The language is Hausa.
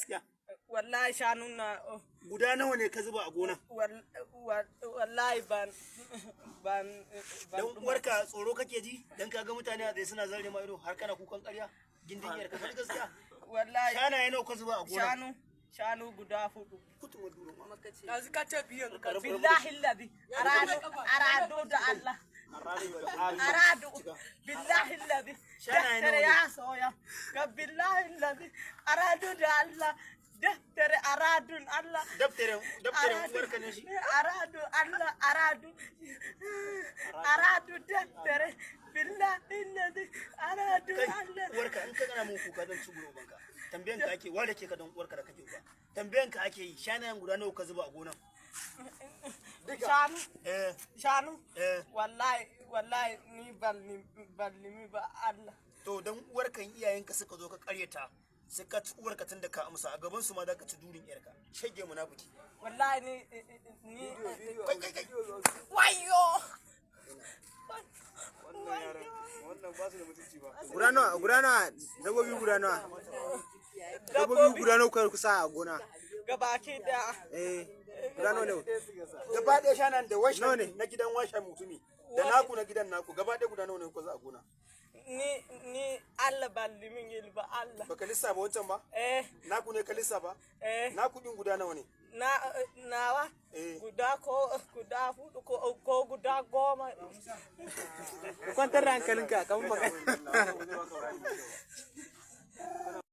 gaskiya. Wallahi shanu na oh, Guda nawa ne ka zuba a gona? Wallahi ban Dan uwarka, tsoro kake ji dan ka ga mutane a tsaye suna zare ma ido har kana kukan ƙarya. Gindin iyarka, faɗi gaskiya. Wallahi. Shanaye nawa ka zuba a gona? Shanu guda hudu. Kutun duro ma. Yanzu ka ce biyan ka. Billahi ladi. Arado, arado da Allah. Arado. Billahi ladi. Shanaye nawa Daftare ne? ya soya. Ka billahi ladi. Arado da Allah. Daftare aradun Allah. Daftarin uwarka ne shi? Aradu Allah, aradu. Aradu daftare. Billahi ladi. Aradu Kai Allah. uwarka, in ka gana mun kuka zan ci guro banka. Tambayan ka ake, wanda ke ka don uwarka da kake uba. Tambayan ka ake yi, shanayen guda nawa ka zuba a gonan? Shanu. Eh. Shanu. Eh. Wallahi, wallahi ni ban limi ba Allah. To, dan uwarka, in iyayenka suka zo ka karyata, sai ka ci uwarka tun da ka amsa a gaban su ma za ka ci durin yarka. Shege munafiki. Wallahi ni Kai, kai, kai. Wayo. Wannan yaran wannan ba su da mutunci ba. Guda nawa, guda nawa, dabbobi guda nawa? Dabbobi guda nawa kuka kusa a gona? Gabaki daya. Eh, guda nawa ne? Gaba ɗaya shanan da Nawa washan ne? na gidan washan mutumi da naku na gidan naku, gaba ɗaya guda nawa ne kuka za a gona? Ni Allah ban limin yil ba Allah. Baka lissafa wancan ba? Eh. Naku ne ka lissafa? Eh. Naku din guda nawa ne? Na nawa Eh. guda ko guda hudu ko guda 10. Ka kwantar da hankalinka kamar magana.